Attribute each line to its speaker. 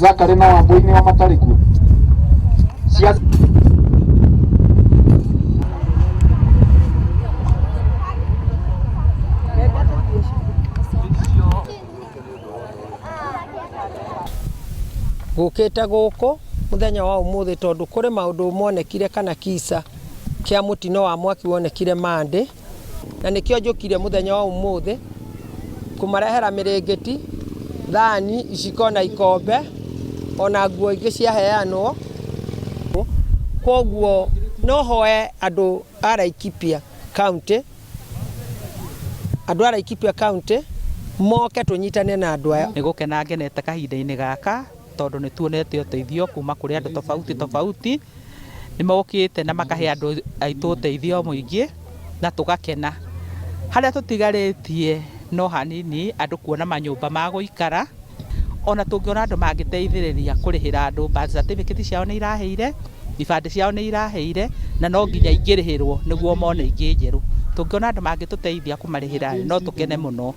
Speaker 1: Zakari na Wambui nĩo matarĩ kuo? Cia
Speaker 2: Ngũkĩte gũkũ mũthenya wa ũmũthĩ tondũ kũrĩ maũndũ monekire kana kisa kĩa mũtino wa mwaki wonekire Monday, na nĩkĩo njũkire mũthenya wa ũmũthĩ kũmarehera mĩrĩngĩti, thani, iciko na ikombe, ona nguo ingĩ ciaheanwo. Kwoguo no hoe andũ a Laikipia County, andũ a Laikipia County moke tũnyitane na andũ aya.
Speaker 3: Nĩ gũkena ngenete kahinda-inĩ gaka tondũ nĩ tuonete ũteithio kuma kũrĩ andũ tofauti tofauti. Nĩ mokĩte na makahe andũ aitũ ũteithio mũingĩ na tũgakena. Harĩa tũtigarĩtie no hanini andũ kuona manyũmba ma gũikara. Ona tũngĩona andũ mangĩteithĩrĩria kũrĩhĩra andũ birth certificate ciao nĩ irahĩire, ibandĩ ciao nĩ irahĩire na no nginya ingĩrĩhĩrwo nĩguo mone ingĩ njerũ. Tũngĩona andũ mangĩtũteithia kũmarĩhĩra no tũkene mũno.